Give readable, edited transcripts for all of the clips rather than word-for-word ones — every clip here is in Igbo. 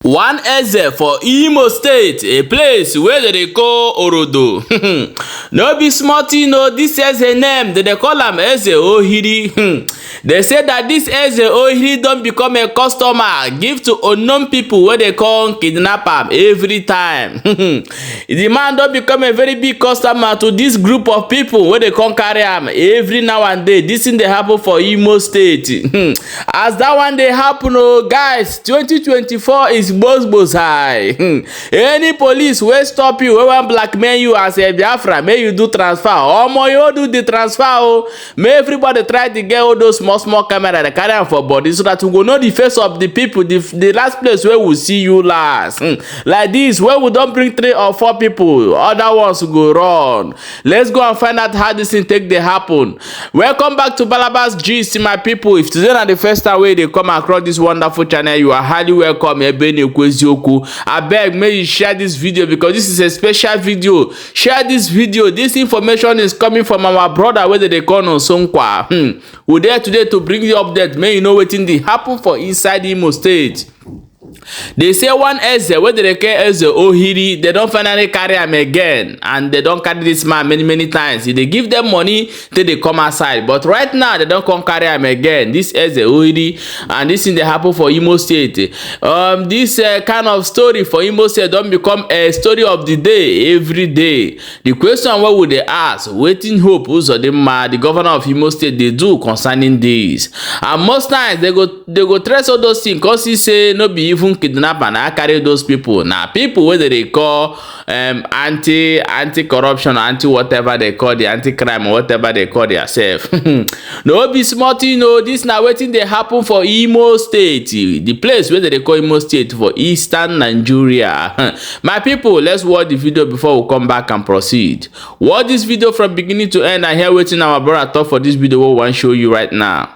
One Eze for Imo State, a place wey dem dey call Orodo. No be small thing o, this Eze name, dem dey call am Eze Ohiri. They say that this Eze Ohiri don become a customer give to unknown people wey dey come kidnap am every time. The man don become a very big customer to this group of people wey dey come carry am every now and then. This thing dey happen for Imo State. As that one dey happen o, guys, 2024 is gbos high. Any police wey stop you, wey wan blackmail you as a Biafra, make you do transfer. Omo, you do the transfer o. Make everybody try to get all those small small camera dey carry am for body so that we go know the face of the people, the last place wey we see you last. Like this, when we don bring three or four people, other ones go run. Let's go and find out how this thing take dey happen. Welcome back to Balabas Gist, my people. If today na the first time wey you dey come across this wonderful channel, you are highly welcome. Ebe na-ekwu eziokwu. Abeg, make you share this video because this is a special video. Share this video. This information is coming from our brother wey dem dey call Nsonkwa. We dey today to bring you update, make you know wetin dey happen for inside Imo State. They say one Eze wey dem dey call Eze Ohiri, they don finally carry am again, and they don carry this man many many times. E dey give them money till they come outside, but right now they don come carry am again. This Eze Ohiri, and this thing dey happen for Imo State. This kind of story for Imo State don become a story of the day every day. The question wey we dey ask: wetin Hope Uzodinma, the governor of Imo State, dey do concerning this? And most times they go trace all those things, come see say no be even kidnapper na carry those people, na people wey dem dey call anti corruption, anti whatever they call the anti crime or whatever they call theirself. No be small thing o. This na wetin dey happen for Imo State, the place wey dem dey call Imo State for eastern Nigeria. My people, let's watch the video before we come back and proceed. Watch this video from beginning to end and hear wetin our brother talk for this video wey we wan show you right now.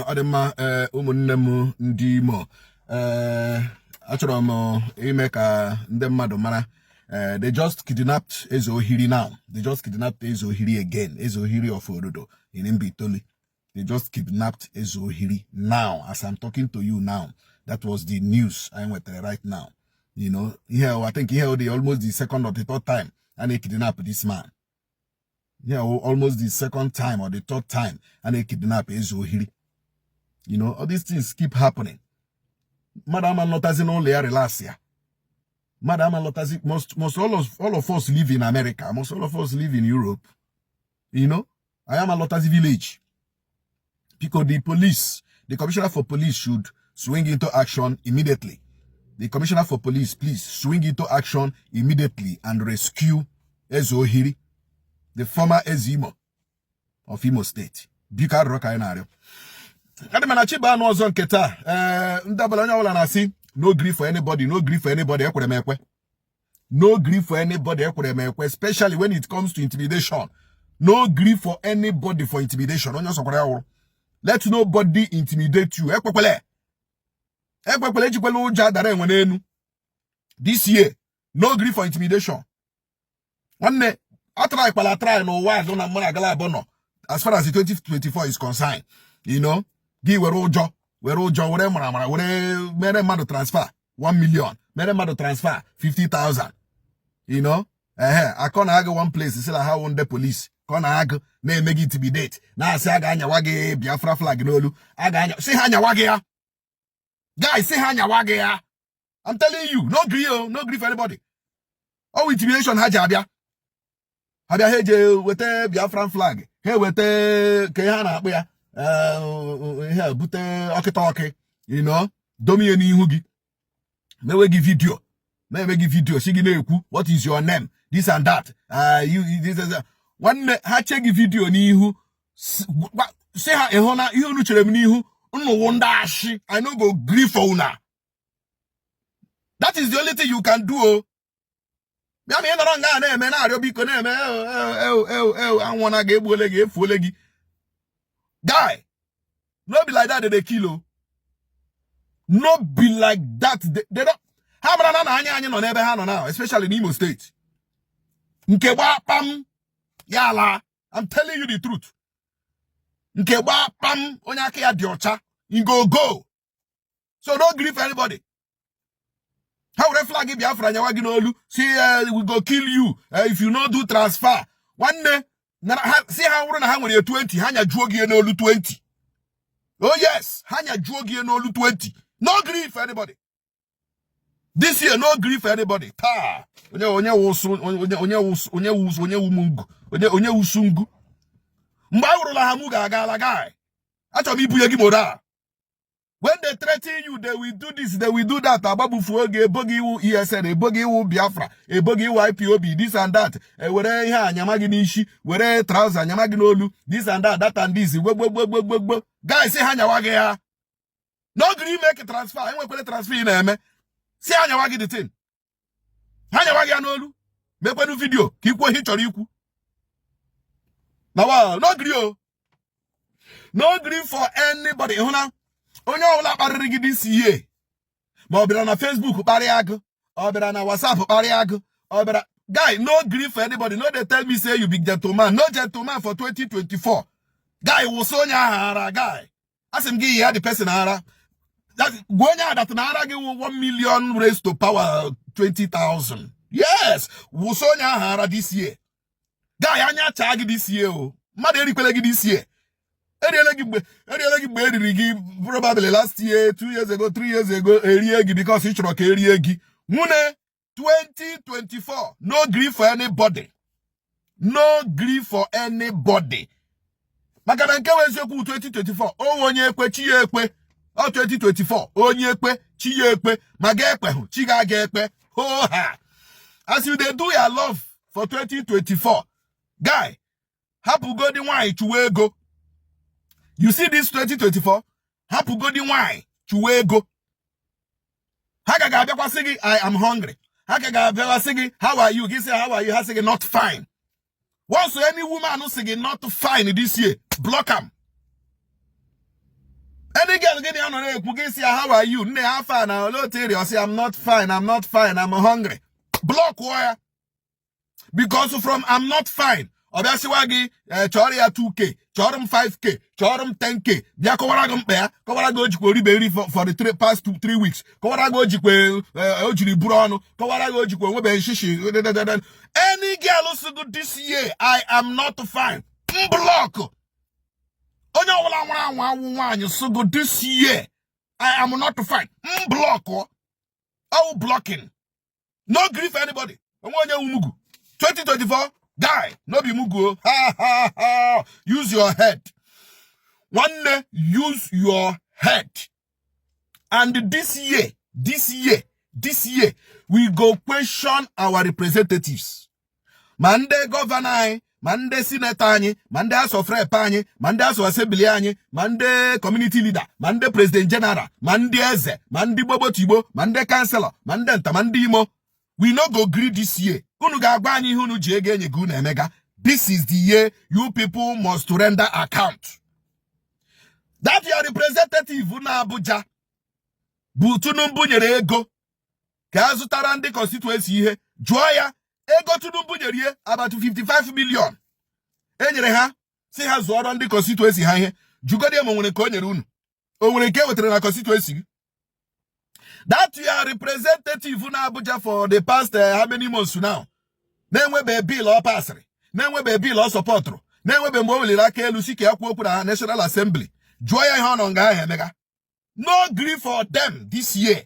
Ọ dị mma. Ee, ụmụnne m ndị Imo, ee, achọrọ m ime ka ndị mmadụ mara. Ee, they just kidnapped Eze Ohiri now. They just kidnapped Eze Ohiri again, Eze Ohiri of Orodo in Mbaitoli. They just kidnapped Eze Ohiri now as I'm talking to you now. That was the news I nwetara right now. Here, I think here the almost the second or the third time and they kidnap this man. Yeah, almost the second time or the third time and they kidnap Eze Ohiri. All these things keep happening. Mmadụ ama lọtazi n'ụlọ ya, relax ya. Mmadụ ama lọtazi. Most all of us live in America. Most all of us live in Europe. I am a lọtazi village. Because the police, the commissioner for police should swing into action immediately. The commissioner for police, please swing into action immediately and rescue Eze Ohiri, the former Eze Imo of Imo State. Biko, arịrịọ ka anyị na-arịọ. Adị m na chiba anụ ọzọ nke taa. Ee, ndị ọbụla, onye ọbụla na-asị no gree for anybody, no gree for anybody. Ekwere m ekwe. No gree for anybody, ekwere m ekwe, especially when it comes to intimidation. No gree for anybody for intimidation. Onye ọsọkwara ya wụrụ, let nobody intimidate you. Ekwekwele, ekwekwele, ejikwela ụjọ adara enwe n'enu. This year, no gree for intimidation. Nwanne, atry kwala atry n'ụwa agụ na mmadụ agala abụọ nọ. As far as the 2024 is concerned, gị were ụjọ, were ụjọ, were mara mara, were mere mmadụ transfer 1 million, mere mmadụ transfer 50,000, ehe, akọ na agụ one place si na ha wụ ndị police, ka ọ na-agụ na-eme gị intimidate, na-asị a ga-anyawa gị Biafra flag n'olu, a ga-anya, si ha nyawa gị ya. Guys, si ha nyawa gị ya. I'm telling you, no gree o, no gree for anybody. Ọ intimidation ha ji abịa. Ha bịa, ha eje weta Biafran flag, ha eweta ka ihe a na-akpụ ya, ihe a bute ọkịta ọkị, domie n'ihu gị, mewe gị video, na-eme gị video, si gị na-ekwu, "What is your name?" this and that. You this, this. Nwanne, ha chee gị video n'ihu, si ha, "Ịhụ na ihe unu chere m n'ihu nnụwụ ndị ashị. I no go gree for una." That is the only thing you can do o. Bịa ma ị nọrọ nga na-eme, na-arịọ biko, na-eme ew ew ew, anwụna gị, egbuole gị, efuole gị. Guy, no be like that they dey kill o. No be like that. They don't, ha mara na anya anyị nọ n'ebe ha nọ now, especially n'Imo State. Nke gbaa kpam ya ala. I'm telling you the truth. Nke gbaa kpam, onye aka ya dị ọcha, go go. So no gree for anybody. Ha were flag Biafra nyawa gị n'olu, si we go kill you if you no do transfer. Nwanne, si ha wụrụ na ha nwere 20, ha nyajuo gị n'olu 20. Oh yes, ha nyajuo gị n'olu 20. No gree for anybody this year. No gree for anybody. Taa, onye onye wụsụ, onye onye wụsụ, onye wụsụ, onye wumungu, onye onye wusu ngu. Mgbe a wụrụla ha, mụ ga-aga ala. Guy, achọrọ m ibunye gị moral. When they threaten you, they will do this, they will do that, agbagbufu oge, ebo gị iwu ESN, ebo gị iwu Biafra, ebo gị iwu IPOB, this and that, ewere ihe anyama gị n'isi, were trouser anyama gị n'olu, this and that, that and this, gbogbogbogbogbogbo. Guys, si ha nyawa gị ya. No gree make transfer. Enwekwere transfer ị na-eme, si ha nyawa gị the thing, ha nyawa gị ya n'olu. Mekwenu video ka ikwuo ihe ị chọrọ ikwu na wa. No gree o, no gree for anybody. Hụ na onye ọbụla kparịrị gị this year, ma ọ bịara na Facebook kparịa agụ, ọ bịara na WhatsApp kparịa agụ, ọ bịara. Guy, no gree for anybody. No dey tell me say you be gentleman. No gentleman for 2024. Guy, wụsị onye ahụ ara. Guy, asị m gị, ya the person ara. Gwa onye ahụ that na ara gị wụ 1 million raised to power 20,000. Yes, wụsị onye ahụ ara this year. Guy, anya chaa gị this year o. Mmadụ erikwele gị this year. Eriele gị mgbe eriele gị, mgbe eriri gị probably last year, 2 years ago, 3 years ago, erie gị because ị chọrọ ka erie gị. Nwune, 2024, no gree for anybody, no gree for anybody. Maka na nke wụ eziokwu, 2024 o, onye ekwe, chi ya ekwe. Ọ 2024, onye ekwe, chi ya ekwe. Ma ga ekwe hụ chi ga-aga ekpe ho ha. As you dey do your love for 2024, guy, hapụgodi nwaanyị, chụwa ego. You see this 2024, hapụgodi nwaanyị, chụwa ego. Ha ga ga-abịakwasị gị, "I am hungry." Ha ga ga-abịakwasị gị, "How are you?" Gị sị, "How are you?" Ha sị gị, "Not fine." Once any woman sị gị "not fine" this year, block am. Any girl gị na ya nọ na-ekwu, gị sị ya, "How are you, nne?" "Ha fine." Na olee otu ị sị, "I'm not fine, I'm not fine, I'm hungry." Block ya, because from "I'm not fine," ọ bịa sịwa gị, chọrọ ya 2K, chọrọ m 5K, chọrọ m 10K. Bịa kọwara gị mkpa ya, kọwara gị o jikwa oribe nri for the past 2-3 weeks, kọwara gị o jikwa o jiri buru ọnụ, kọwara gị o jikwa onwebeghị shishi. Any girl sị gị this year, "I am not fine," m block. Onye ọbụla nwere anwa awụ nwaanyị sị gị this year, "I am not fine," m block. Oh, blocking. No gree for anybody. Onwe onye wu mugu 2024. Guy, no be mugu o. Ha ha ha. Use your head, nwanne. Use your head. And this year, this year, this year, we go question our representatives, ma ndị governor anyị, ma ndị senator anyị, ma ndị House of Rep anyị, ma ndị House of Assembly anyị, ma ndị community leader, ma ndị president general, ma ndị eze, ma ndị gbogbotigbo, ma ndị councillor, ma ndị nta, ma ndị Imo. We no go gree this year. Unu ga-agwa anyị ihe unu ji ego enye gị unu emega. This is the year you people must render account. That your representative na Abuja bụ Tinubu nyere ego ka a zụtara ndị constituency ihe. Jụọ ya ego Tinubu nyere ihe, about 55 million e nyere ha, si ha zụọrọ ndị constituency ha ihe. Jugodi ma o nwere nke o nyere unu, o nwere nke e wetara na constituency gị. That your representative na Abuja for the past how many months now, na-enwebe bill ọ pasịrị, na-enwebe bill ọ supportụrụ, na-enwebe mgbe o weliri aka elu si ka ya kwuo okwu na National Assembly. Jụọ ya ihe ọ nọ nga ahụ emega. No gree for them this year.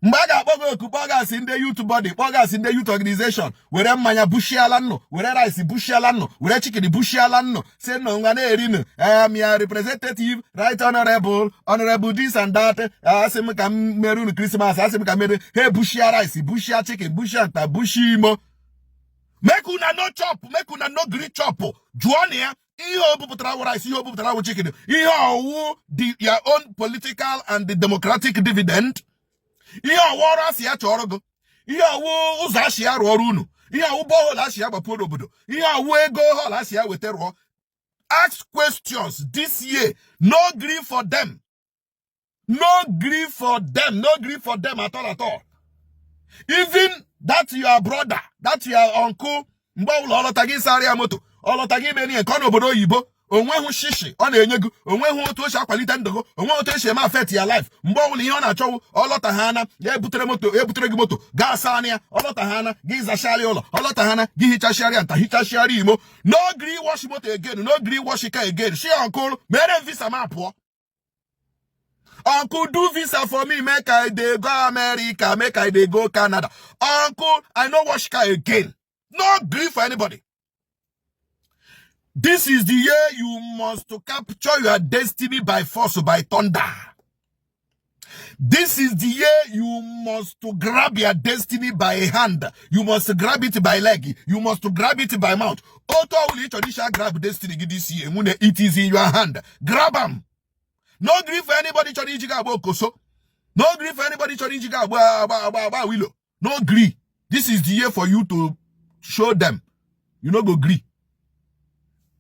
Mgbe a ga-akpọ gị oku, kpọgasị ndị youth body, kpọgasị ndị youth organization, were mmanya bushiala nnụ, were rice bushiala nnụ, were chicken bushiala nnụ, si nnụ nwa na-eri nụ. Am ya representative, right honorable, honorable this and that, asị m ka m mere unu Christmas, asị m ka mere ha. Ebushia rice, bushia chicken, bushia nta, bushia Imo. Make una no chop, make una no gree chop. Jụọ na ya ihe o bupụtara wụ rice, ihe o bupụtara wụ chicken, ihe ọwụ the your own political and the democratic dividend, ihe ọwụ ọrụ asị ya chọrọ gị, ihe ọwụ ụzọ asị ya rụọ ọrụ unu, ihe ọwụ borehole asị ya gbapuo n'obodo, ihe ọwụ ego hall asị ya weta rụọ. Ask questions this year. No gree for them, no gree for them, no gree for them at all, at all. Even that your brother, that your uncle, mgbe ọbụla ọ lọta gị sara ya moto, ọ lọta gị mere ihe nke ọ n'obodo oyibo. Onweghị shishi ọ na-enye gị, onweghị otu o si akwalite ndụ gị, onweghị otu esi eme affect ya life. Mgbe ọbụla ihe ọ na-achọwụ, ọlọta ha ana ya ebutere moto, ebutere gị moto gaa saa anya ya, ọlọta ha ana gị zachara ụlọ, ọlọta ha ana gị hichasịarịa nta, hichasịarịa imo. No gree wash moto again, no gree wash car again. Shi uncle, mere m visa ma pụọ. Uncle, do visa for me, make I dey go America, make I dey go Canada. Uncle, I no wash car again. No gree for anybody. This is the year you must to capture your destiny by force, by thunder. This is the year you must to grab your destiny by hand. You must grab it by leg. You must to grab it by mouth. Otu ọbụla ị chọrọ isi grab destiny gị this year, nwune, it is in your hand. Grab am. No gree for anybody chọrọ iji gị agba okoso. No gree for anybody chọrọ iji gị agba agba agba agba wilo. No gree. This is the year for you to show them. You no go gree.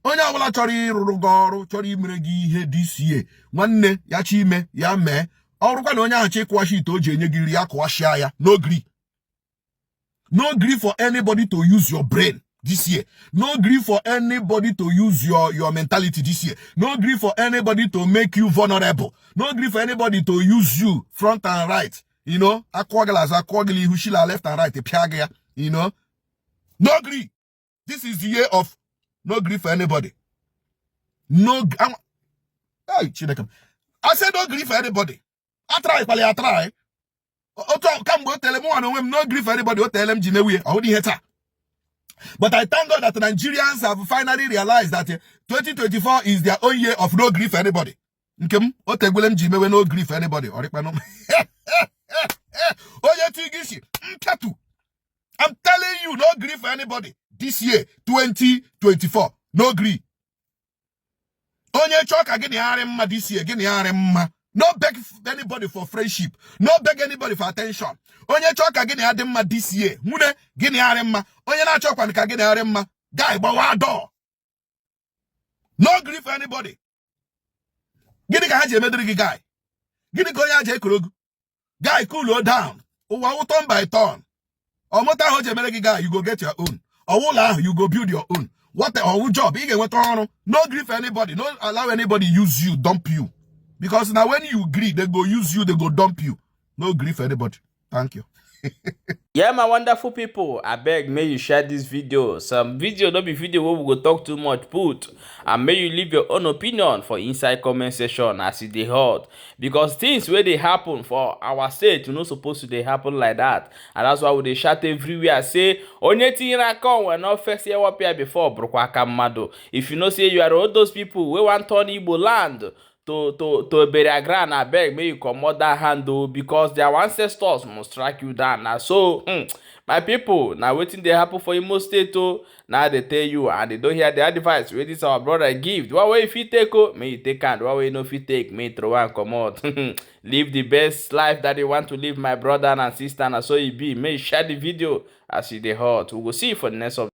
Onye ọbụla chọrọ ịrụrụ gị ọrụ, chọrọ imere gị ihe this year, nwanne ya chi ime ya mee ọrụkwa na onye ahụ chi ịkụwashi ite o ji enye gị nri ya, kụwashịa ya. No gree. No gree for anybody to use your brain this year. No gree for anybody to use your mentality this year. No gree for anybody to make you vulnerable. No gree for anybody to use you front and right. Akụọ gị azụ, akụọ gị ihu, shila left and right, pịa gị ya. No gree. This is the year of no gree for anybody. No, hey, Chineke. I said no gree for anybody. I try, kwali I try. Otu kamgbe o tele mụ nwa onwe m, no gree for anybody, o tele m ji mewie ọ hụrụ ihe taa. But I thank God that Nigerians have finally realized that 2024 is their own year of no gree for anybody. Nke m, o tegwele m ji mewe no gree for anybody. Ọrịkpanụ. Onye ti gị isi, mpịatụ. I'm telling you, no gree for anybody. This year, 2024, no gree. Onye chọọ ka gị na ya arị mma this year, gị na ya arị mma. No beg anybody for friendship. No beg anybody for attention. Onye chọọ ka gị na ya dị mma this year, nwune, gị na ya arị mma. Onye na-achọkwanụ ka gị na ya arị mma, guy, gbawa door. No gree for anybody. Gịnị ka ha ji emedịrị gị, guy? Gịnị ka onye a ji ekoro gị? Guy, cool down. Ụwa wụ turn by turn. Ọmụta ahụ o ji emere gị, guy, you go get your own. Ọwụ ụlọ ahụ, you go build your own. What ọwụ job, ị ga-enweta ọrụ. No gree for anybody. No allow anybody use you, dump you. Because now when you gree, they go use you, they go dump you. No gree for anybody. Thank you. Yeah, my wonderful people, abeg, may you share this video. Some video no be video wey we go talk too much put, and may you leave your own opinion for inside comment section as e dey hot, because things wey dey happen for our state no suppose to dey happen like that. And that's why we dey shout everywhere say onye tinyere aka onwe n'ofe si ewepụ ya before bụrụkwa aka mmadụ. If you know say you are all those people wey wan turn Igbo land to burial ground, abeg, make you comot that hand o, because their ancestors must strike you down. Na so, my people, na wetin dey happen for Imo State o na I dey tell you. And you don hear the advice wey this our brother give. The one wey you fit take o, make you take am. The one wey you no fit take, make you throw am comot. Live the best life that you want to live, my brother and sister. Na so e be. Make you share the video as e dey hot. We go see you for the next update.